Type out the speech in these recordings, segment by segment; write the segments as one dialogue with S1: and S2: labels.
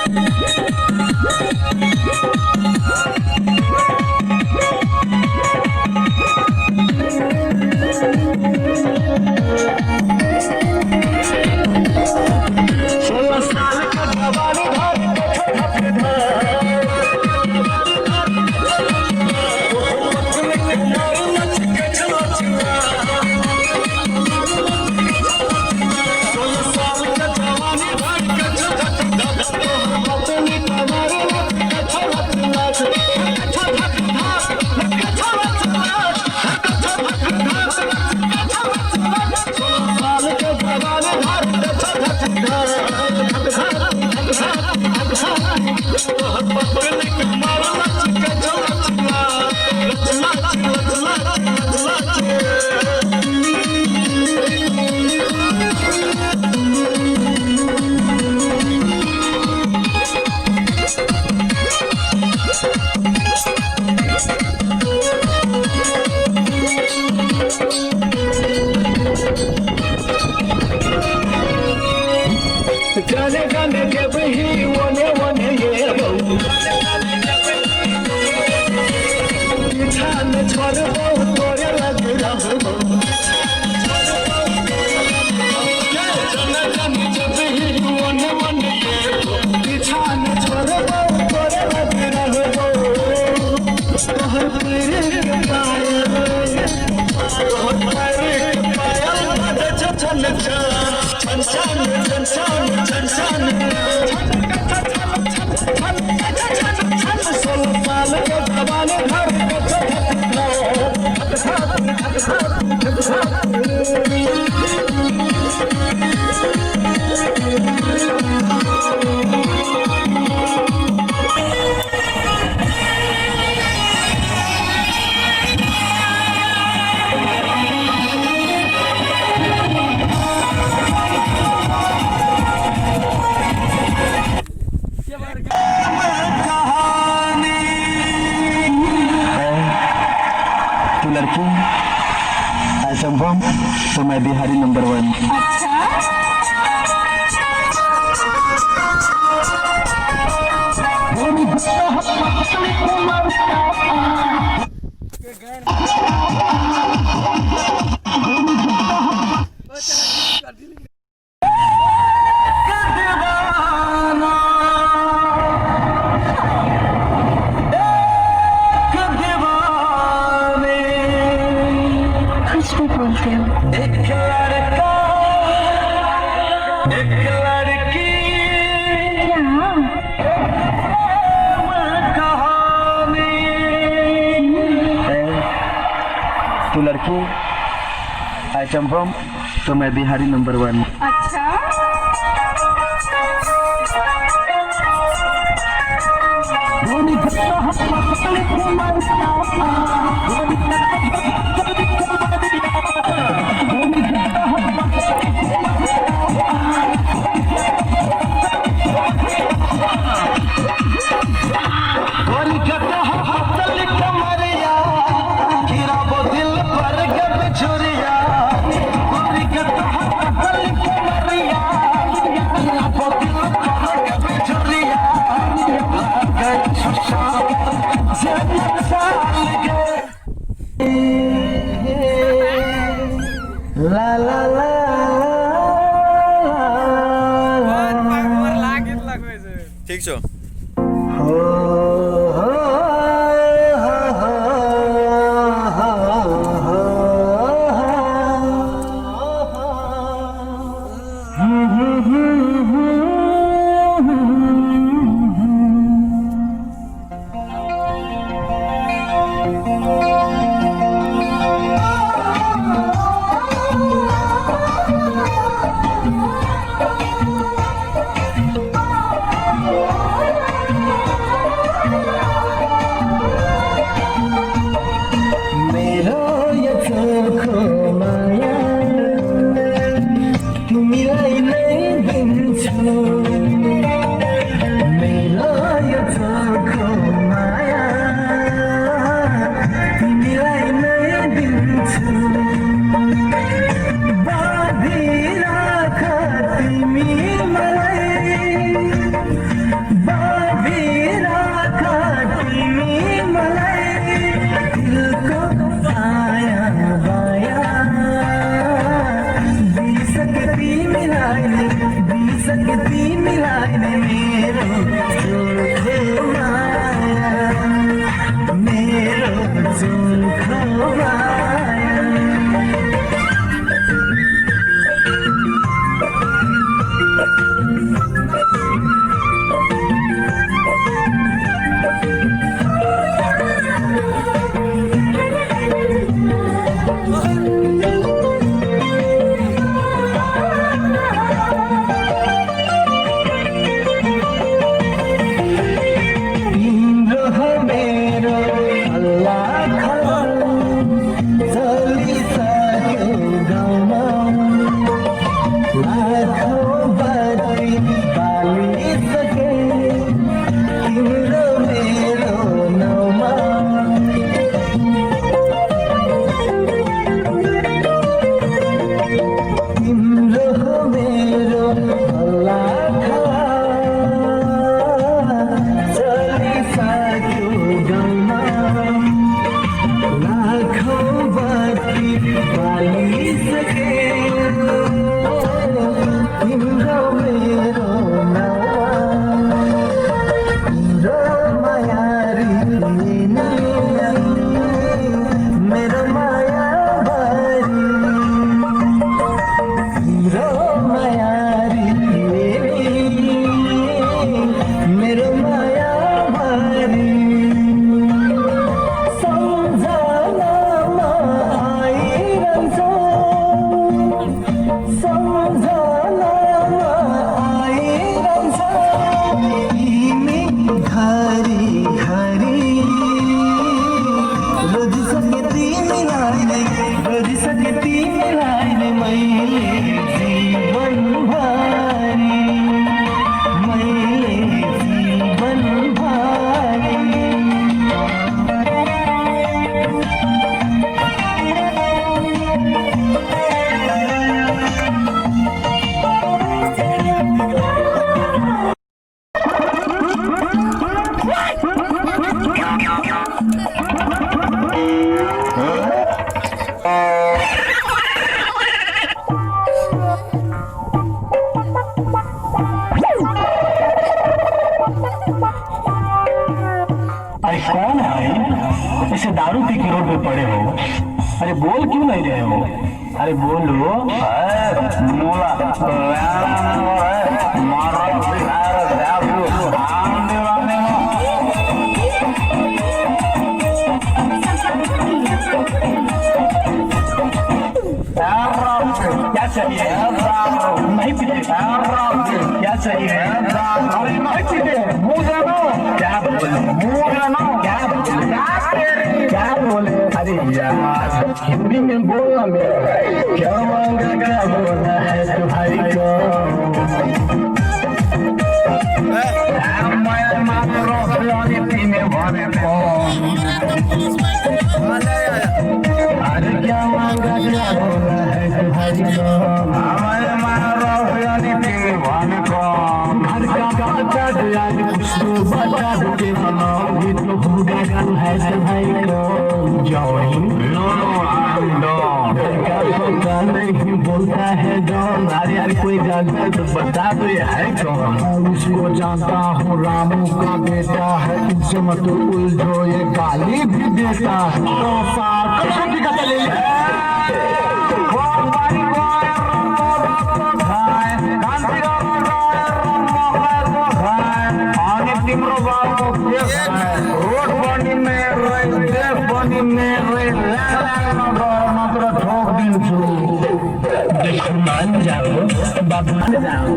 S1: 16 साल का जवानी धर के 16 साल का जवानी धर के 16 साल के जवानी धर जाने जाने जब ही ओने ओने ये बहू पीछा न छोड़बो तोरे लग रहबो। जाने जाने जब ही ओने ओने ये पीछा न छोड़बो तोरे लग रहबो। तोहर पैर के पायल, तोहर पैर के पायल बजे छन छन छन छन छन छन छन छन। 16 साल के जवानी घर
S2: तू लड़की आइटम बम तो मैं बिहारी नंबर 1।
S3: अच्छा। कुछ भी बोलते हो।
S1: एक लड़का एक लड़की
S3: क्या?
S1: कहानी।
S2: तू लड़की आइटम बम तो मैं बिहारी नंबर 1।
S3: अच्छा।
S1: गोरी कतल कमरिया गिराबो दिल पर गब छुरिया। गोरी कतल कमरिया गिराबो दिल पर गब छुरिया। लागे सुशांत जन्नत साल के ला ला ला।
S4: ठीक छौ।
S1: हो हो हो हो
S3: Oh,
S1: नै मेरो चोखो माया, मेरो चोखो माया। तिम्रो हो मेरो हल्ला चलिसक्यो गाउँमा, लाखौँ बत्ती बालिसके तिम्रो मेरो नाउँमा। तिम्रो हो मेरो हल्ला चलिसक्यो गाउँमा, लाखौँ बत्ती बालिसके तिम्रो मेरो नाउँमा। तिम्रो मायारी मेरो माया भरी, तिम्रो मायारी मेरो माया भरी। सम्झनामा आइरहन्छ, सम्झनामा आइरहन्छ तिमी घरि घरि। रोजिसके तिमीलाई नै, रोजिसके तिमीलाई नै मैले जीवनभरि, मैले जीवनभरि।
S2: अरे कौन है भाई, इसे दारू पी के रोड पे पड़े हो? अरे बोल क्यों नहीं रहे हो? अरे बोलो। क्या चाहिए? नहीं पीते। क्या चाहिए? अरे नहीं पीते। मुंह जानो क्या बोले, मुंह जानो क्या बोले, क्या बोले? अरे यार हिंदी में बोलना मेरा, क्या मांगा क्या बोलना है तुम्हारी को। अरे क्या मांगा क्या बोलना है तुम्हारी को। घर का बचा दिया कुछ तो बचा के बनाओ, तो होगा तू है तुम्हारी को। घर का पता नहीं बोलता है डॉन। अरे यार कोई जानता है तो बता दो ये है कौन।
S5: उसको जानता हूँ, रामू का बेटा है, तुमसे मत उलझो ये गाली भी देता है। तो सार करोड़पति का चले।
S2: रोड बनी देश बनी मात्र ठोक दिन्छु।
S1: देखो मान जाओ बाबू मान जाओ।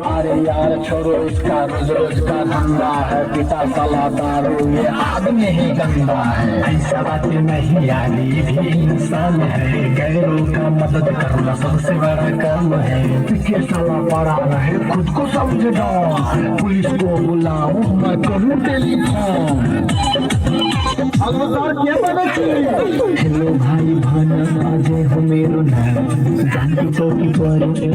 S5: अरे यार छोड़ो इसका रोज रोज का धंधा है, पिता साला दारू ये आदमी ही गंदा है।
S1: ऐसा बात नहीं यार, ये भी इंसान है, गैरों का मदद करना सबसे बड़ा काम है।
S5: पीछे साला पड़ा रहे खुद को समझे डॉन, पुलिस को बुलाऊं मैं करूं टेलीफोन।
S1: हेलो भाई भाना अजय हो मेरो नाम, जानकी चौकी पर के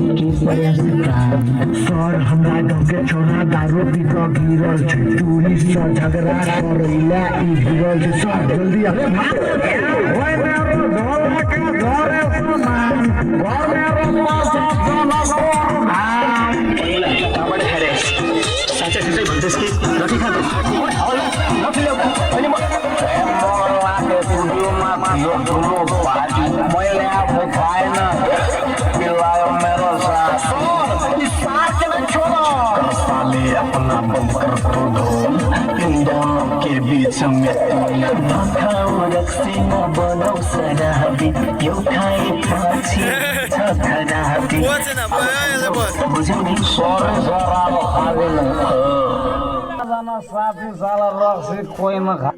S1: प्रयास काम।
S5: सर हमरा गाँव के छोरा दारू पी कऽ गिरल छै, टूरिस्ट सँ झगड़ा करैला ई भिड़ल छै। सर जल्दी आउ।
S2: अरे खाए ना पिलायो मेरो साथ।
S5: सर, इस सार के नहीं छोड़ो।
S2: साले अपना बंद कर तू ढोल, इन दोनों के बीच में तू
S1: खाऊ रक्सी नबनाऊ शराबी, यो खाएपछि छ खराबी।
S4: বলছে না বল।
S1: बुझ्यौ नि?
S2: सॉरी सर, आप खाली ना साथी साला रक्सी कोई ना खा।